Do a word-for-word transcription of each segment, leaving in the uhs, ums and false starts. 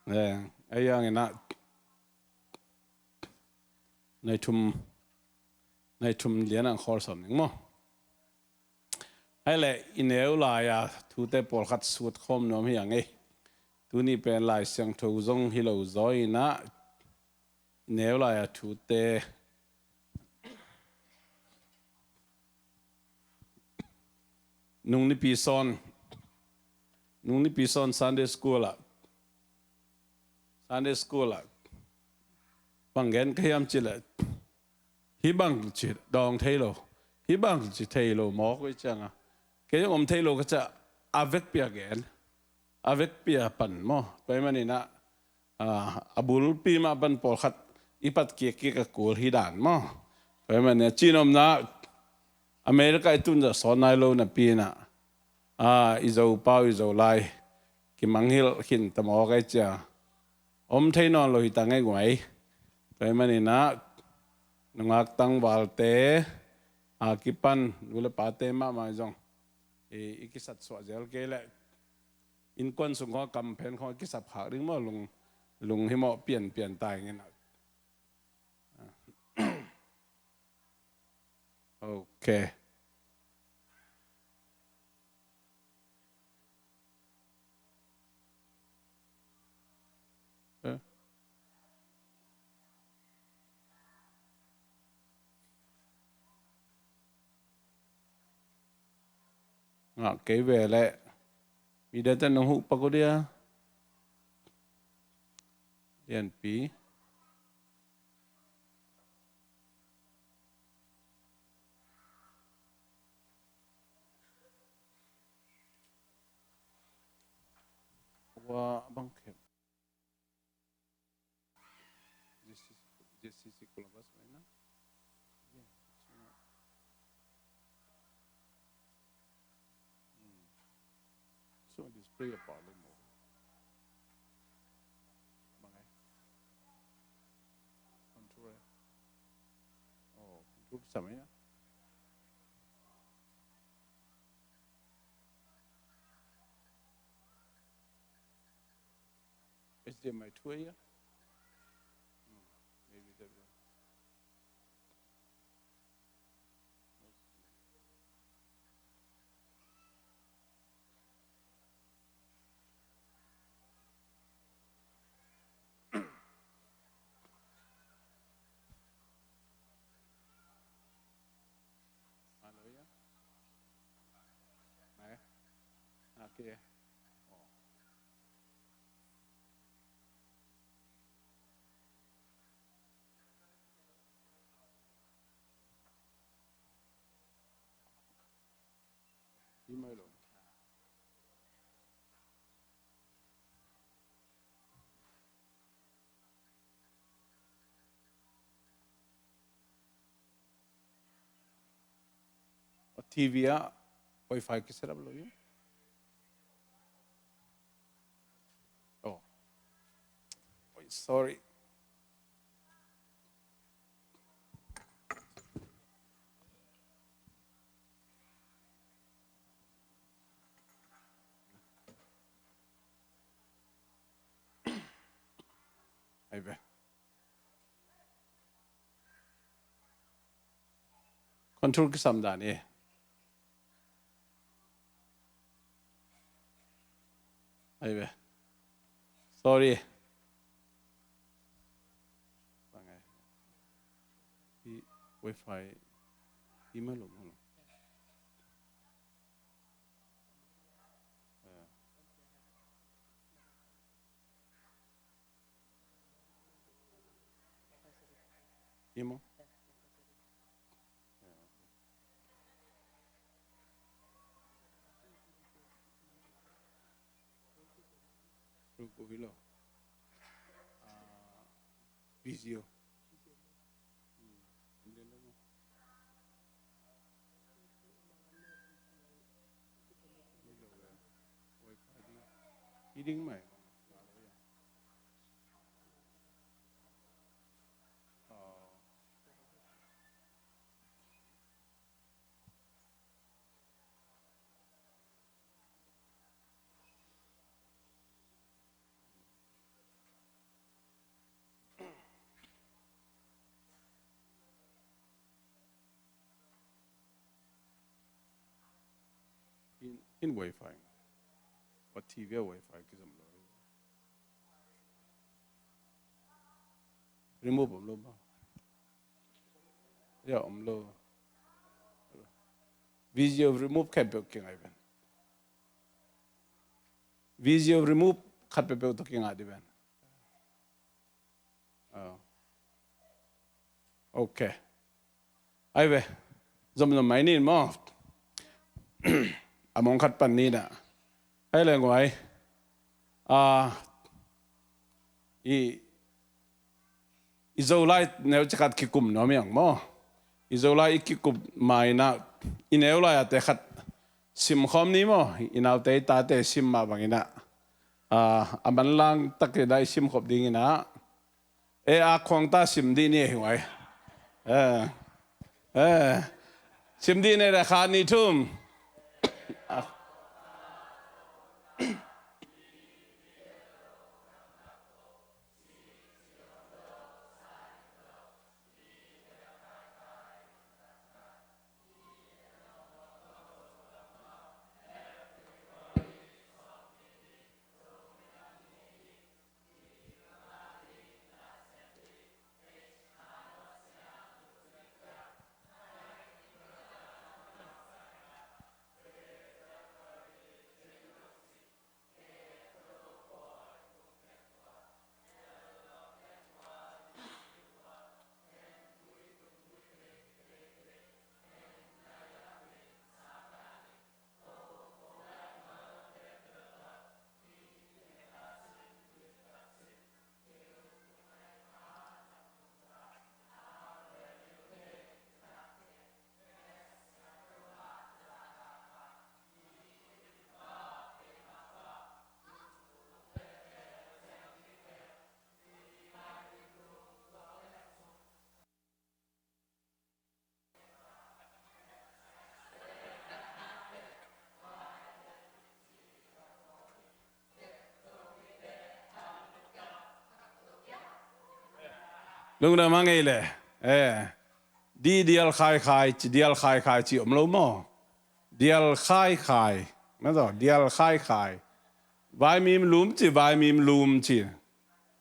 Eh, ahi hangin ah nai thum, nai thum lian ang khawl sawm ning maw. Hai leh i neu lai-a thute pawlkhat sut khawm nuam hi ang ei. Tuni pen Lai Siangtho zong hi lo zaw in ah i neu lai-a thute Nung nipi sawn, nung nipi sawn Sunday school ah, Sunday school ah bang gen ka hiam cih leh, hih bang ci dawng thei lo, hih bang ci thei lo mawk uh hi ciang a, kei zong om thei lo ka ciah, a vekpi a gen, a vekpi a pan maw. Tua ahih manin ah, a, a bulpi mah pan pawlkhat i pat kikkik a kul hi dan maw. Tua ahih manin ah, cihnopna America i tun zah sawn nai lo napi in ah, a, i Zopau, i Zolai kimangngilh khin ta mawk a hi ciang, om thei nawn lo hi ta ngei guai. Tua ahih manin ah nungak tangvalte a kipan nu le pate mahmah zong i, i kisat suah zel kei leh innkuan sung khawng a kam pen khawng a kisap khak ding maw, lung, lung hi mawh pianpian ta ing in ah. Ok. Eh. Ngah kei ve leh. Mi date nong huh pak uh dia. Lianpi. Wa bang khem. J C C, J C C Columbus mai na. Yeah, it's not. Hmm. So display a problem mo. Bang eh. Control eh. Oh, control sa mai na. H D M I two a ya? Hmm, maybe that will. Hallelujah. Mai. Okay. Oh. Hi mai lo. Aw, T V ah Wi-Fi ki set up lo hi. Oh. Oi, sorry. Ai ve. Control kisam dan e. Ai ve. Sorry. Bang ai. Hi Wi-Fi hi ma lo ma lo. Hi maw? Ruku hi lo. Video. Hiding mai. In wifi. What T V a wifi kizom lo. Remove om lo maw? Ya om lo. Video remove khat peuh kingai ven. Video remove khat peuh peuh tawh kingai di ven. Oh. Okay. Ai ve. Zomzom mai nin maw. A mong khat pan ni na. Ai le nguai. Ah, i, i Zolai neu cikhat kikum nuam iang maw. I Zolai i kikum mai na. I neu lai a te khat simkhawm ni maw. I naute i tate sim mah bangin a. Ah, a manlang takin a i simkhop dingin a. E a khuang ta sim dih ni hi ngai. Eh. Eh. Sim dih ni le kha ni thum. Lungdam a ngei le. Eh. Di dial khai khai ci, dial khai khai ci om lo maw. Dial khai khai. Maw taw, dial khai khai. Vaimim lum ci, vaimim lum ci.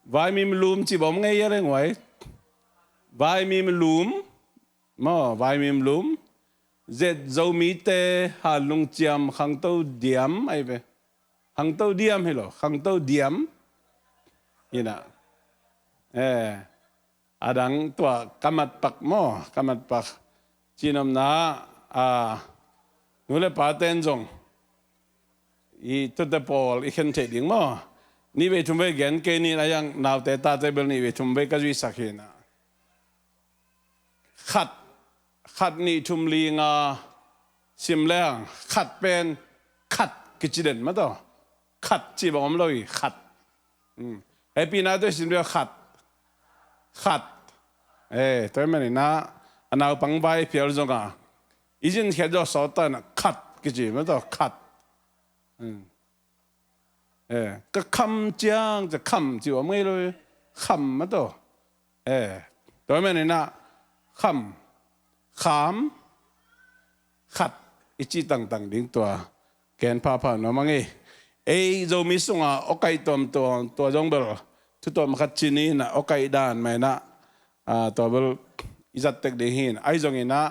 Vaimim lum ci bawm ngei a le nguai. Vaimim lum. Maw, vaimim lum. Zet Zomite ha lungciam khangto diam ai ve. Khangto diam hi lo, khangto diam. Ina. Eh. Adang tua kamat pak maw, kamat pak. Cinomna, a, nu le pa ten zong. I tute pawl i khen thei ding maw. Ni vei thum vei gen kei ni na yang naute tate bel ni vei thum vei ka zuisak hi na. Khat, khat nih thum li nga sim leng, khat pen, khat kici den maw taw. Khat ci bang om lo hi, khat. Hmm. Hei pi na te sim leng khat. Khat. Eh, tua manin a, a naupang vai phial zong a. I zin khiat zaw sawt ta na, khat kici maw taw, khat. Hmm. Eh, ka kham ciang, ca kham ci om ngei lo, kham maw taw. Eh, tua manin a, kham, kham, khat, i ci tangtang ding tua, ken phapha nuam a ngei. Ei Zomi sunga awkaih tuamtuam, tua zong bel, thu tuam khat ci ni na, awkaih dan mai na, a, tua bel, i zat tek ding hi na, ai zongin a,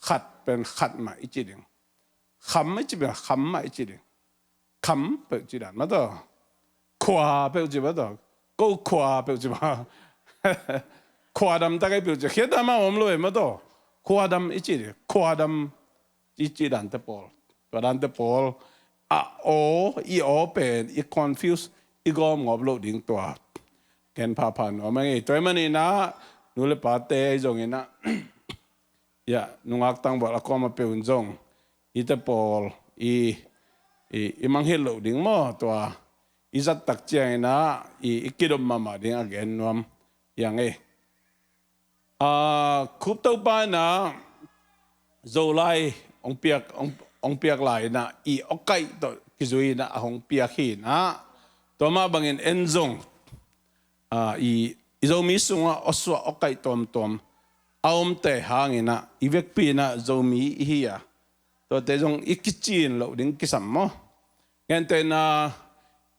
khat pen khat mah i ci ding. Kham mah i ci pen, kham mah i ci ding. Kham peuh ci dan maw taw. Khua peuh ci maw taw. Ko khua peuh ci maw. Khua dam tak ai peuh ci. Khiat dam a om lo e maw taw. Khua dam i ci ding. Khua dam i ci dan te pawl. Tua dan te pawl. A aw, i aw pen, i confuse, i gawm ngawp lo ding tua. Ken phapha nuam a ngei. Tua manin a, nu le pa te zongin a. Ya, nungak tangval a kuama peuh in zong. I te pawl, i, i, i mangngilh loh ding maw, tua. I zat tak ciangin a, i, i kidop mahmah ding a gen nuam. Yang e. A, Khup Topa in a, Zolai, hong piak, hong, hong piak lai in a, i awkaih tawh kizui in a, a hong piak hi in a. Tua mah bangin en zong. A, i, i Zomi sungah awsuah awkaih tuamtuam a omte hangin a, i vekpi in a Zomi i hi a, Tuate zong i kicin loh ding kisam maw? Gentehna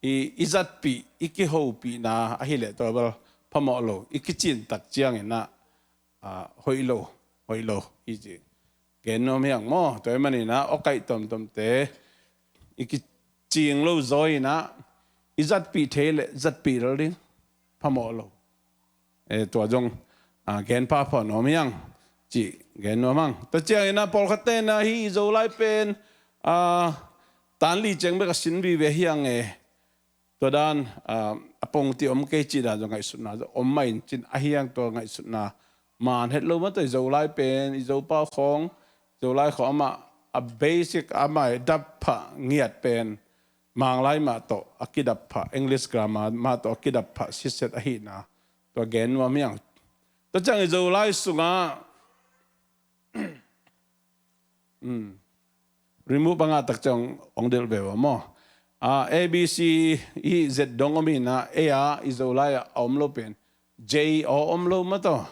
i, i zatpih, i kihopihna ahileh tua bel phamawh lo. I kicin tak cianginah, ah, hoih lo, hoih lo i ci. Gen nuam hiang maw? Tua ahih maninah awkaih tuamtuamte i kicing lo zaw inah i zatpih thei leh zatpih lel ding phamawh lo. Eh, tua zong, ah, gen phapha nuam hiang cih gen nuam hang. Tua cianginah pawlkhat tenah hih i Zolai pen, ah, tan li ciang bek a sin vive hiang e. Tua dan, ah, a pongti om kei cih dan zong ngaihsutna zong om mah in cin ahi hang tua ngaihsutna man het lo mah tawh i Zolai pen, i Zopau khawng, Zolai khawng amah a basic amah i dap phah ngiat pen Manglai mah tawh a kidap phah, English grammar mah tawh a kidap phah siset ahihna tua gen nuam hiang. Tua ciang i Zolai sungah, um, remove a ngah tak ciang ong delh ve uh maw? Ah, A B C i Z dong om inah, A ah i Zolai ah a om lo pen J aw om lo mah tawh,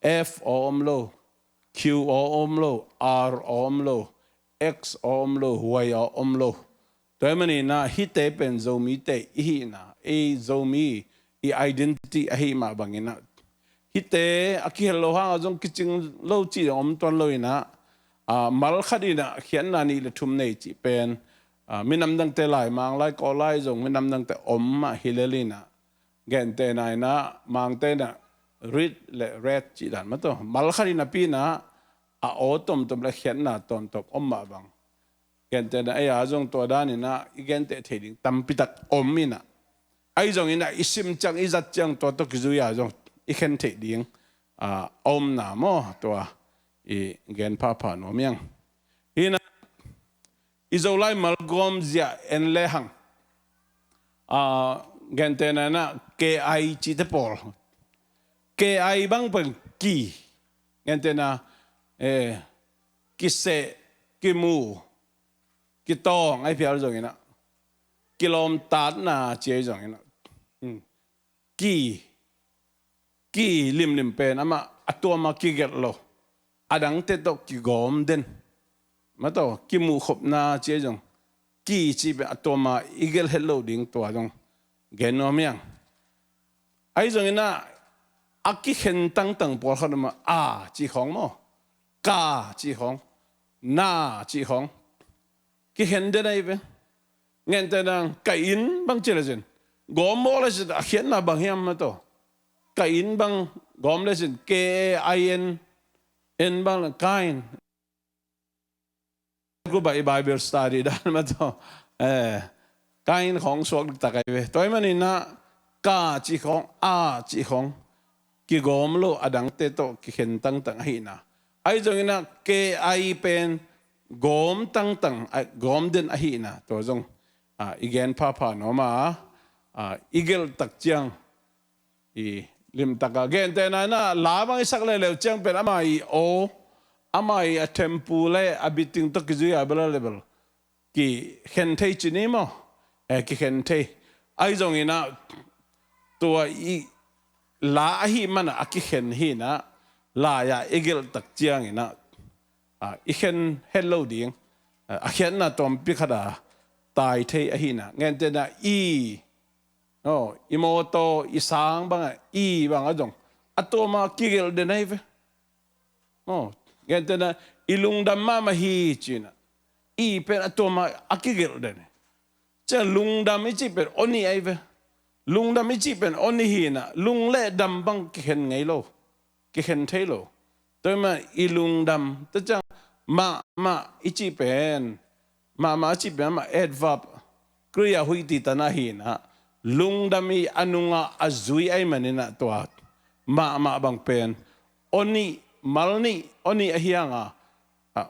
F aw om lo, Q aw om lo, R aw om lo, X aw om lo, Y aw om lo. Tua ahih maninah hihte pen Zomite i hihna, ei Zomi i identity ahih mah banginah hihte a kihel lo hangah zong kicing lo cih zong om tuan lo inah, ah, mal khat inah khiatna nih le thum nei cih pen, ah, minam dangte lai, Manglai, Kawllai zong minam dangte om mah hi lel inah, gentehna inah Mangte inah red le red cih dan mah tawh mal khat inah pi inah a aw tuamtuam le khiatna tuamtuam om mah bang. Gentehna ei ah zong tua dan inah i genteh thei ding tampi tak om inah, ahi zong inah i sim ciang i zat ciang tua tawh kizui ah zong i khen theih ding, ah, a omna maw? Tua i gen phapha nuam hiang. Hinah i Zolai malgawm zia en lehang, ah, gentehna inah K I cihte pawl, K I bang pen ki, gentehna, eh, kiseh, kimu, kitawng ahi phial zonginah, kilawmtatna ci ahi zonginah, hmm, ki, ki limlim pen amah a tuama kigelh lo, a dangte tawh kigawm den, mah tawh kimuhkhopna ci ahi zong, ki ci pen a tuama i gelh het lo ding tua zong gen nuam hiang. Ahi zonginah a kikhen tangtang pawlkhat om a, a cih khawng maw, ka cih khawng, na cih khawng kikhen den ahi ve. Gentehna ka inn bang ci lecin, gawm mawk lecin a khiatna bang hiam mah tawh? Ka inn bang gawm lecin K A I N, N bang le Kain. Ku bah i Bible study dan mah tawh, eh, Kain khawng suak diktak ahi ve. Tua ahih maninah ka cih khawng, a cih khawng kigawm lo, a dangte tawh kikhen tangtang ahihna. Ahi zonginah K I pen gawm tangtang, ah, gawm den ahihna tua zong, ah, i gen phapha nuam a, ah, i gelh tak ciang i limtaka gentehna inah la bang i sak leuleu ciang pen ama i aw, ama i a thempu le a biting tawh kizui a bel a level kikhen thei ci ni maw? Eh, kikhen thei. Ahi zonginah tua i la ahih manah a kikhen hinah, lai-ah i gelh tak cianginah, ah, i khen het lo ding, ah, a khiatna tuampi khat a tai thei ahihna. Gentehna i, oh, i mawtaw, i sang bangah i bangah zong a tuama kigelh den ahi ve. Oh, gentehna i lungdam mahmah hi cinah, i pen a tuama a kigelh den. Ciah lungdam i cih pen aw nih ahi ve. Lungdam i cih pen aw nih hinah, lung le dam bang kikhen ngei lo, kikhen thei lo. Tua ahih mah i lungdam, tua ciang mahmah i cih pen, mahmah a cih pen amah adverb, kriya huih ti tan ahinah, lungdam i a nungah a zui ahih maninah tua mahmah bang pen aw nih, mal nih, aw nih ahi hanga, ah,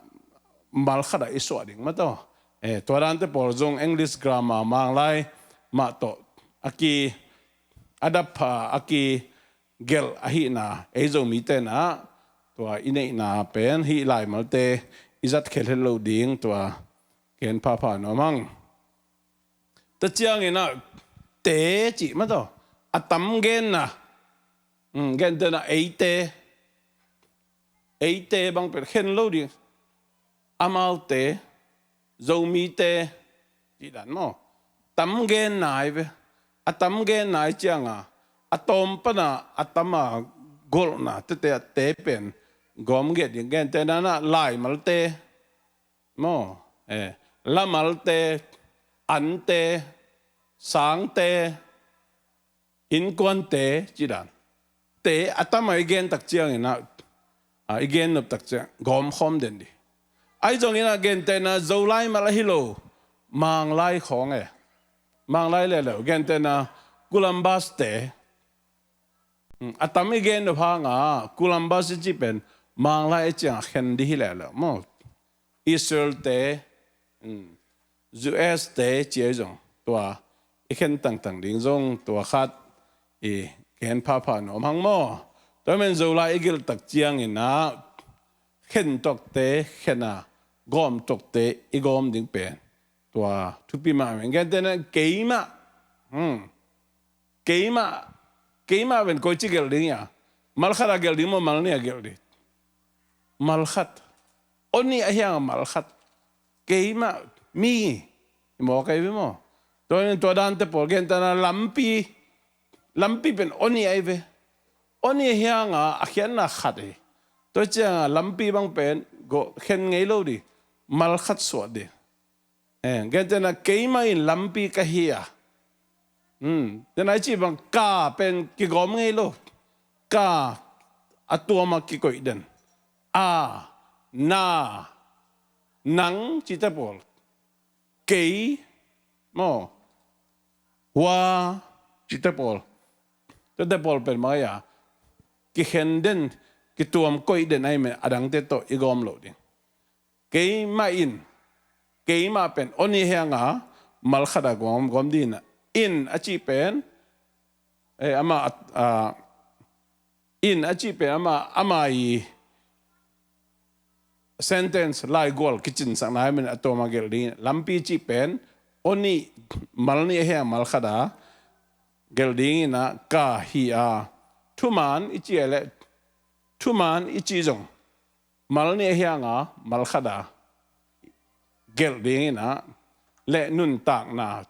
mal khatah i suah ding mah tawh. Eh, tua dante pawl zong English grammar Manglai mah tawh a ki, a dap pha, a kigelh ahihna, ei Zomi tenah tua i neihna pen hih laimalte i zat khel het lo ding tua gen phapha nuam hang. Tua cianginah te cih mah tawh a tam genna, um, gentehna eite, eite bang pen khen lo ding. Amaute, Zomite cih dan maw, tam gen nai ve. A tam gen nai cianga a tawm pana a tama golhna tete a te pen gawm giat ding. Gentehna ah laimalte maw, eh, lamalte, ante, sangte, innkuante cih dan te a tama i gen tak ciangin ah, a, i gen nop tak ciang gawm khawm den dih. Ahi zongin ah gentehna Zolai mal ahi lo, Manglai khawng e. Manglai leuleu gentehna Columbus te, hmm, a tam i gen nop hanga Columbus i cih pen Manglai a ciang a khen dih hi leuleu maw. Israel te, um, U S te ci ahi zong tua i khen tangtang ding zong tua khat i gen phapha nuam hang maw. Tua men Zolai i gelh tak ciangin ah khen tokte khen a, gawm tokte i gawm ding pen tua thupi mah. Men gentehna keimah, hmm, keimah, keimah pen koici gelh ding ia? Mal khat a gelh ding maw, mal nih a gelh ding? Mal khat. Aw nih ahi hanga mal khat. Keimah, mi, i mawk ahi ve maw. Tua, tua dante pawl gentehna lampi, lampi pen aw nih ahi ve. Aw nih ahi hanga a khiatna khat hi. Tua cianga lampi bang pen gawh khen ngei lo dih. Mal khat suah dih. Eh, gentehna keimah in lampi ka hi a. Hmm, tena i cih bang ka pen kigawm ngei lo. Ka a tuama kikoih den. A, na, nang cihte pawl. Kei maw, hua cihte pawl. Tuate pawl pen mai a kikhen den, kituam koih den ahi men a dangte tawh i gawm lo ding. Keimah in, keimah pen aw nih ahi hanga mal khat a gawm, gawm dih in ah. In a cih pen, eh, ama, ah, in a cih pen ama, ama i sentence laigual kicinsakna ahi men a tawma gelh ding. Lampi cih pen aw nih, mal nih ahi hanga mal khat a gelh ding in ah ka hi a. Thuman i cih leh, thuman i cih zong mal nih ahi hanga mal khat a gelh ding in ah, le nuntakna.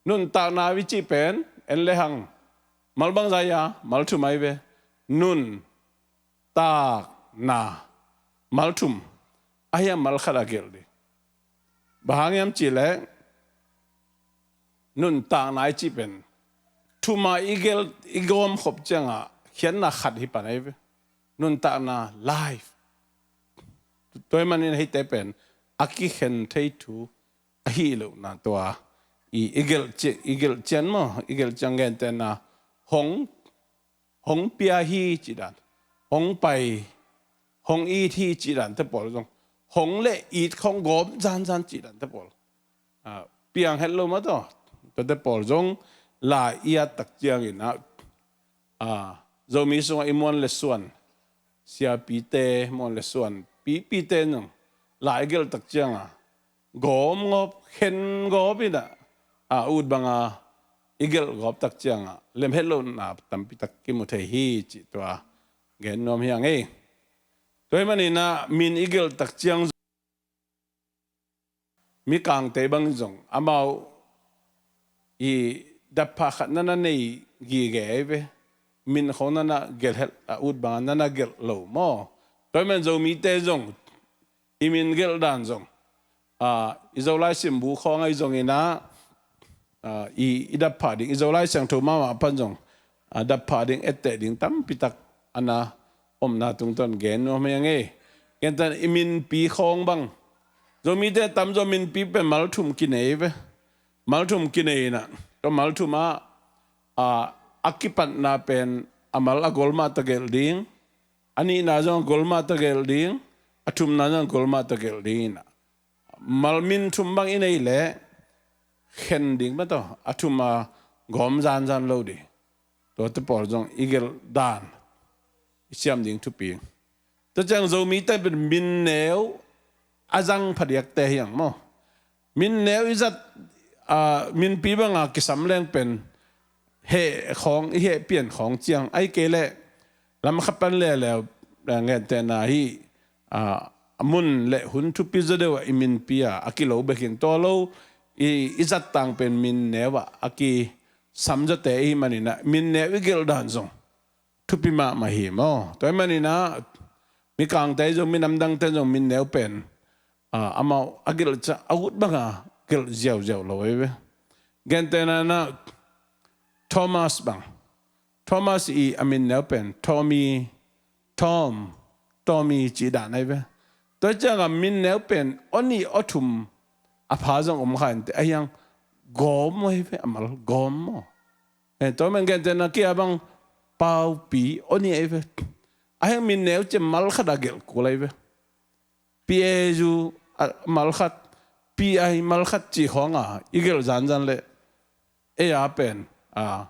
Nuntakna i cih pen en le hang mal bangzah ia? Mal thum ahi ve. Nuntakna, mal thum ahi hanga mal khat a gelh ding. Bang hang hiam cih leh nuntakna i cih pen thuma i gelh, i gawm khop cianga khiatna khat hi pan ahi ve. Nuntakna, life. Tua ahih manin hihte pen a kikhen thei thu ahi lohna tua i, i gelh ci-, i gelh ciang maw, i gelh ciang gentehna hong, hong pia hi cih dan, hong pai, hong it hi cih dante pawl zong, hong le it khawng gawm zanzan cih dante pawl, ah, piang het lo mah tawh. Tuate pawl zong la i at tak ciangin ah, ah, Zomi sungah i muan le suan, siapite, muan le suan pipite nung la i gelh tak cianga gawm gawp, khen gawp in ah, a ut banga i gelh gawp tak cianga lem het lohna tampi tak kimu thei hi cih tua gen nuam hi hang ei. Tua ahih manin ah min i gelh tak ciang zong, Mikangte bang zong amau i dap phah khat na na nei gige ahi ve. Min khawng na na gelh het, a ut banga na na gelh lo maw. Tua ahih man Zomite zong i min gelh dan zong, ah, i Zolai simbu khawng ahi zongin ah, ah, i, i dap phah ding, i Zolai siangtho mahmah pan zong, ah, dap phah ding, etteh ding tampi tak a na omna tungtawn gen nuam hi ing ei. Gentehna i minpi khawng bang, Zomite tamzaw minpi pen mal thum kinei ve. Mal thum kinei in ah, tua mal thum ah, ah, a kipatna pen a mal a gol mah tawh gelh ding, a nihna zong a gol mah tawh gelh ding, a thumna zong a gol mah tawh gelh ding in ah, mal min thum bang i nei leh khen ding mah tawh, a thum a gawm zanzan lo ding. Tuate pawl zong i gelh dan i siam ding thupi. Tua ciang Zomite pen min neu a zang phadiakte hi hang maw. Min neu i zat, ah, minpi banga kisam leng pen heh khawng, i heh pian khawng ciang, ahih kei leh lam khat pan leuleu, ah, gentehna hi, ah, mun le hun thupi zaw deuh ah i minpi a, a kilo bek hi in, tua lo i, i zat tang pen min neu ah a kisam zawte i hih manin ah, min neu i gelh dan zong thupi mahmah hi maw. Tua hih manin ah, mikangte zong, minam dangte zong min neu pen, ah, amau a gelh ciang a ut banga gelh ziauziau lo ahi ve. Gentehna in ah, Thomas bang, Thomas i a min neu pen Tommy, Tom, Tommy cih dan ahi ve. Tua ciangah min neu pen aw nih aw thum a pha zong om kha inteh, ahi hang Gawm ahi ve, a mal Gawm maw. Eh, tua man gentehna kia bang Paupi aw nih ahi ve. Ahi hang min neu ciang mal khat a gelh kul ahi ve. P A U, ah, mal khat, P I mal khat cih khawng a i gelh zanzan leh, ei a pen, ah,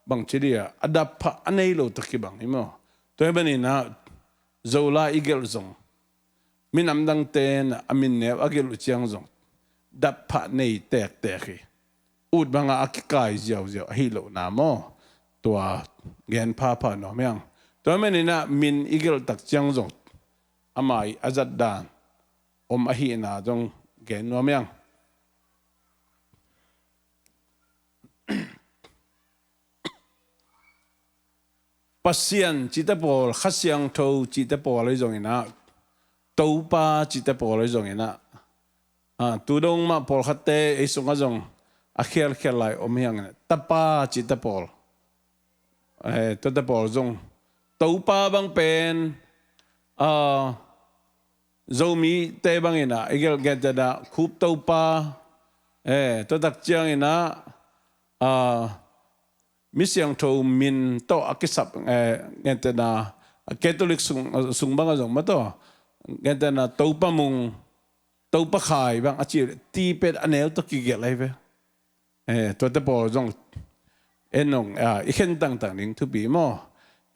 bangci dia, a dap phah a nei lo tawh kibang hi maw. Tua hih manin ah, Zola i gelh zong, minam dangte in a min neu a gelh uh ciang zong dap phah nei tektek hi. Ut banga a kikai ziauziau ahi lohna maw. Tua gen phapha nuam hi hang. Tua hih manin ah min i gelh tak ciang zong ama i a zat dan om ahihna zong gen nuam hi hang. Pasian cihte pawl, Kha Siangtho cihte pawl ahi zongin ah, Topa cihte pawl ahi zongin ah, ah, tu dong mah pawlkhatte ei sungah zong a khialkhial lai om hi hangin ah, Tapa cihte pawl, eh, tuate pawl zong, Topa bang pen, ah, Zomite bangin ah i gelh, gentehna Khup Topa, eh, tua tak ciangin ah, ah, mi siangtho min tawh a kisap, eh, gentehna Catholic sung, sung bangah zong mah tawh, gentehna Topa Mung, Topa Khai bang a ci, ti pen a neu tawh kigelh ahi ve. Eh, tuate pawl zong en nong, ah, i khen tangtang ding thupi maw.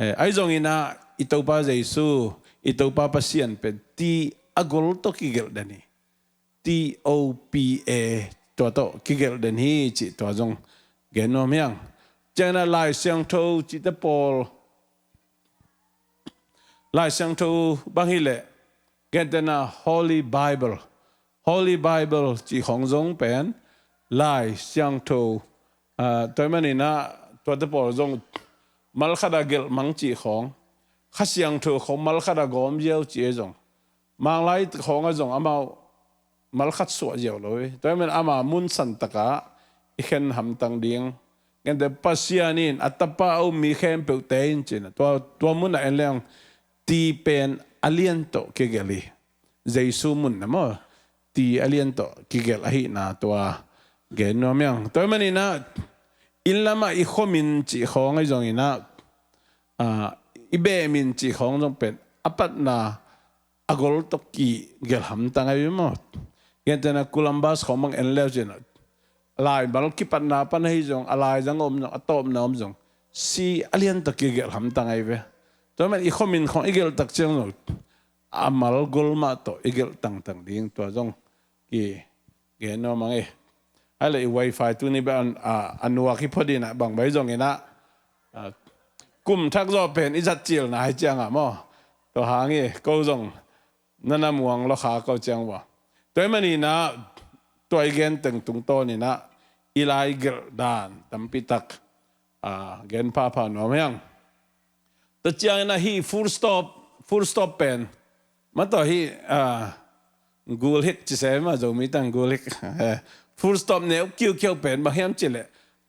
Eh, ahi zongin ah i Topa Jesu, i Topa Pasian pen ti a gol tawh kigelh den hi. T O P A, tua tawh kigelh den hi cih tua zong gen nuam hi hang. Ciangin ah Lai Siangtho cihte pawl, Lai Siangtho bang hileh, gentehna Holy Bible, Holy Bible cih khawng zong pen Lai Siangtho, ah, tua hih manin ah tuate pawl zong mal khat a gelh mang cih khawng, Kha Siangtho khawng mal khat a gawm ziau cih ahi zong, Manglai khawngah zong amau mal khat suah ziau lo hi. Tua hih manin ama mun san takah i khen hamtang ding. Gentehna Pasian in a Tapa a um mi khempeuhte in ci-in ah, tua, tua munah en leng ti pen a lian tawh kigelh hi. Jesu mun ah maw, ti a lian tawh kigelh ahihna tua gen nuam hi hang. Tua hih manin ah, inn lamah i khomin cih khawng ahi zongin ah, ah, i behmin cih khawng zong pen a patna a gol tawh kigelh hamtang ahi ve maw. Gentehna Columbus khawng bang en le uh cin ah, laimal kipatna pan ahi zong, a laizang om zong, a tawpna om zong, si a lian tawh kigelh hamtang ahi ve. Tua hih manin i khomin khawng i gelh tak ciang zong, a mal gol mah tawh i gelh tangtang ding, tua zong kigen nuam hang e. Ahih leh i wifi tuni bek a, a nuak hi phot in ah, bang bang zongin ah, a, kum thak zawh pen i zat cilna hi ciangah maw. Tua hang hi, ko zong na na muang lua kha ko ciang uh a. Tua hih manin ah, tua i gen teng tungtawnin ah, i lai gelh dan tampi tak, a, gen phapha nuam hi hang. Tua ciangin ah hih full stop, full stop pen, mah tawh hih, a, gulhik ci se mah, Zomi tang gulhik. Eh, full stop neu kiukiau pen bang hiam cih leh,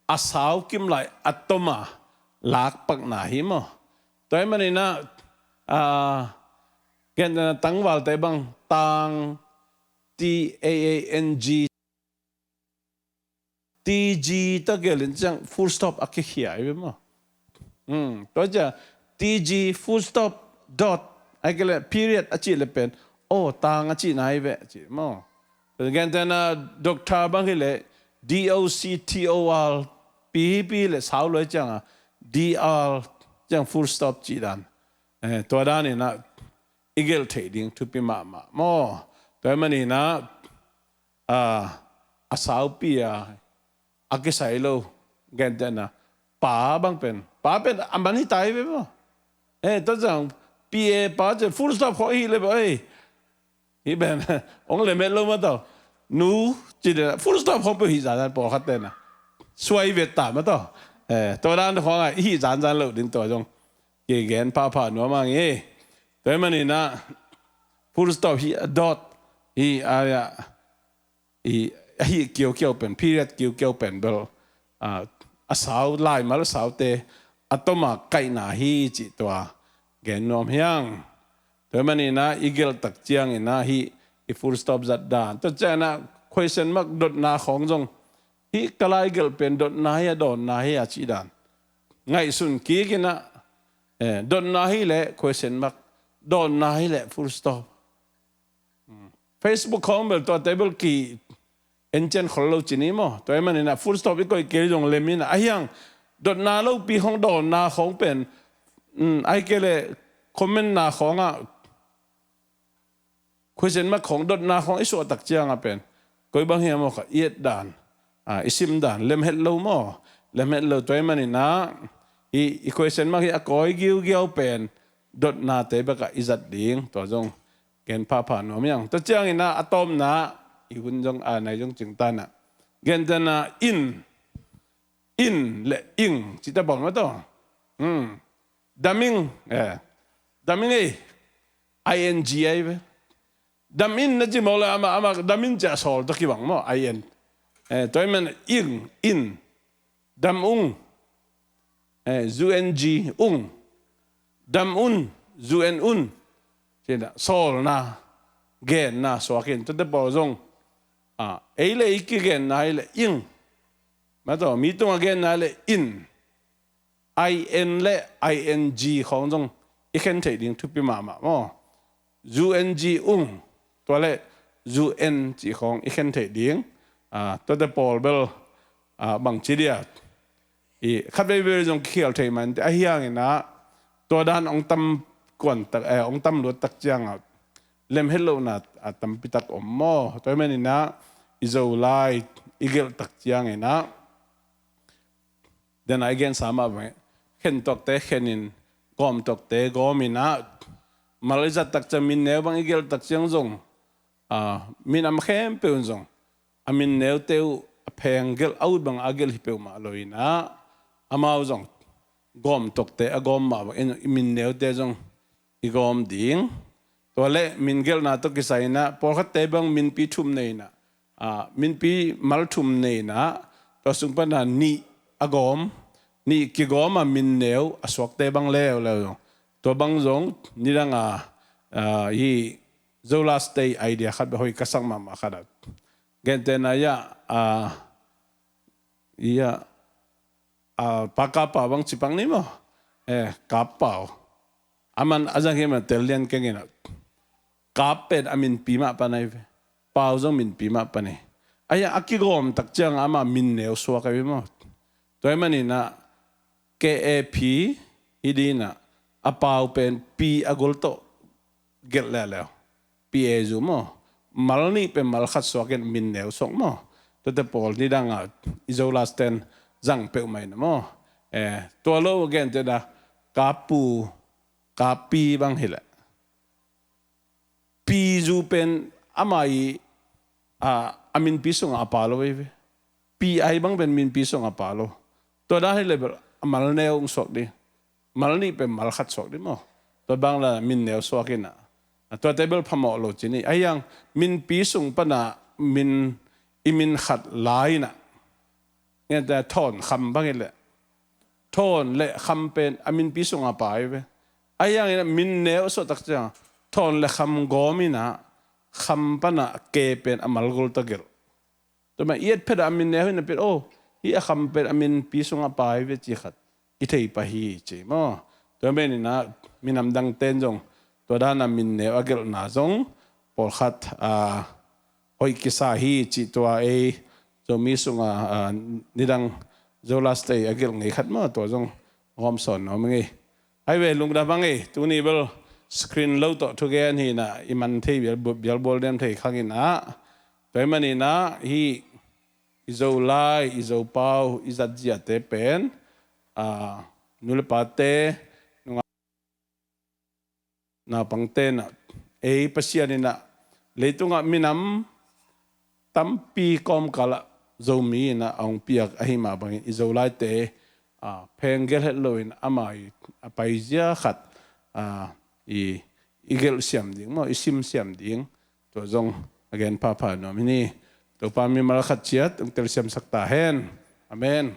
a sau kim lai a tom a lak pakna hi maw. Tua hih manin ah, a, gentehna tangvalte bang, tang, T A A N G, T G tawh gelh in ciang full stop a kikhia hi ve maw. Hmm, tua ciang T G full stop dot, ahih kei leh period a cih leh pen, aw, tang a cihna hi ve, ci maw. Gentehna doctor bang hileh, D O C T O R, pi hi pi leh sau lua ciangah, D R ciang full stop cih dan. Eh, tua danin ah i gelh theih ding thupi mahmah maw. Tua hih manin ah, a, a saupi a, a kisai lo, gentehna, pa bang pen, pa pen a man hi ta hi ve maw. Eh, tua ciang, P A pa ciang, full stop khawng hi leh bang, eh, Hih pen hong lem het lo mah tawh. Nu ci den a full stop khong peuh hih zanzan pawlkhat ten a suai vet ta mah tawh. Eh, tua dan khong a i hih zanzan loh ding tua zong kigen phapha nuam a ngi. Tua ahih manin ah full stop hih a dot hih a, a, i, a hih kiaukiau pen, period kiaukiau pen bel, a, a sau, laimal a saute a toma kaihna hi cih tua gen nuam hiang. Tua ahih manin ah i gelh tak ciangin ah hih i full stop zat dan. Tua ciangin ah question mark dotna khong zong hih ka lai gelh pen dotna hi a dawnna hi a cih dan. Ngaihsun kik in ah, eh, dotna hi leh question mark, dawnna hi leh full stop. Facebook khong bel tua table ki encian khol lo ci ni maw. Tua ahih manin ah full stop i koih kei zong lem in ah. Ahi hang dotna lopi khong dawnna khong pen, um, ahih kei leh comment na khong ah question mark khong dotna khong i suah tak ciang a pen koi bang hiam aw kha i et dan, a, i sim dan lem het lo maw. Lem het lo. Tua ahih manin ah i, i question mark hi a kawi giugiau pen dotnate bek ah i zat ding. Tua zong gen phapha nuam hiang. Tua ciangin ah a tawpna i hun zong a nai zong cingtan ah. Gentehna in, in le ing cite pawl mah tawh. Hmm. Daming, eh. Daming ei. I N G ai ve. Dam in na ci mawk le amah, amah dam in ci a sawl tawh kibang maw, I N. Eh, tua ahih man ing, in. Dam ung. Eh, U N G, ung. Dam un, U N un. Ci-in ah sawlna, genna suak in. Tuate pawl zong, ah, ei le ei kigenna hi le ing. Mah tawh, mi tungah genna hi le in. I N le I N G khong zong i khen theih ding thupi mahmah maw. U N G ung, tua le U N cih khong i khen theih ding. Ah, tuate pawl bel, ah, bangci dia. I khat veivei zong kikhial thei mah inteh, ahi hangin ah tua dan hong tam kuan tak, eh, hong tam luat tak ciang ah lem het lohna, ah, tampi tak om maw. Tua ahih manin ah i Zolai i gelh tak ciangin ah, den a i gensa mah bang, khen tuakte khen in, gawm tuakte gawm in ah, mal i zat tak ciang, min neu bang i gelh tak ciang zong, ah, minam khempeuh in zong a min neute uh a pheng gelh, a ut bang a gelh hi peuhmah lo in ah, amau zong gawm tuakte a gawm mah bangin i min neute zong i gawm ding. Tua le min gelhna tawh kisai in ah, pawlkhatte bang minpi thum nei in ah, ah, minpi mal thum nei in ah, tua sung pan ah nih a gawm, nih kigawm a min neu a suakte bang leuleu zong, tua bang zong nidang a, ah, hih Zolai State idea khat bek hoih ka sak mahmah khat ah. Gentehna ah, ah, ah, Pa Kap Pau bang ci pak ni maw. Eh, Kap Pau. Aman a zang hi man tel lian keng in ah. Kap pen a minpi mah pan ahi ve. Pau zong minpi mah pan hi. Ahi a kigawm tak ciang amah min neu suak ahi ve maw. Tua ahih manin ah K A P hi ding in ah, a Pau pen P a gol tawh gelh leuleu. P A U maw. Mal nih pen mal khat suak in min neu suak maw. Tuate pawl nidang a i Zolai ten zang peuhmah in ah maw. Eh, tua lo gentehna Kapu, Kapi bang hi leh. P U pen amah i, a, a minpi sungah a pha lo ahi ve. P I bang pen minpi sungah a pha lo. Tua dan hi leh bel a mal neu hong suak ding. Mal nih pen mal khat suak ding maw. Tua bang la min neu suak in ah. A, tuate bel phamawh lo ci ni. Ahi hang minpi sung pan ah min, i min khat la in ah. Ngen ta thawn kham bang hi leh. Thawn le kham pen a minpi sungah a pha ahi ve. Ahi hangin ah min neu a suah tak ciang thawn le kham gawm in ah, kham pan ah ke pen a mal gol tawh gelh. Tua mah i et phet ah a min neu hi napi-in, oh, hih a kham pen a minpi sungah a pha ahi ve ci khat i thei pah hi ci maw. Tua manin ah minam dangte'n zong tua dan a min neu a gelhna zong pawlkhat, a, hoih kisa hi cih tua ei Zomi sungah, a, nidang Zolai State a gelh ngei khat maw, tua zong hong hawmsawn nuam ing ei. Ahi ve, lungdam hang ei, tuni bel screen lo tawh thugen hi in ah, i man thei bial, bialbual diam thei khang in ah. Tua ahih manin ah hih i Zolai, i Zopau i zat ziate pen, a, nu le pate, nungak naupangte'n ah, ei Pasian in ah leitungah minam tampi kawmkalah Zomi in a hong piak ahi mah bangin i Zolaite, a, pheng gelh het loin ama i a paizia khat, a, i, i gelh siam ding maw, i sim siam ding, tua zong a gen phapha nuam hi ni. Topa mimal khat ciat hong telsiamsak ta hen. Amen.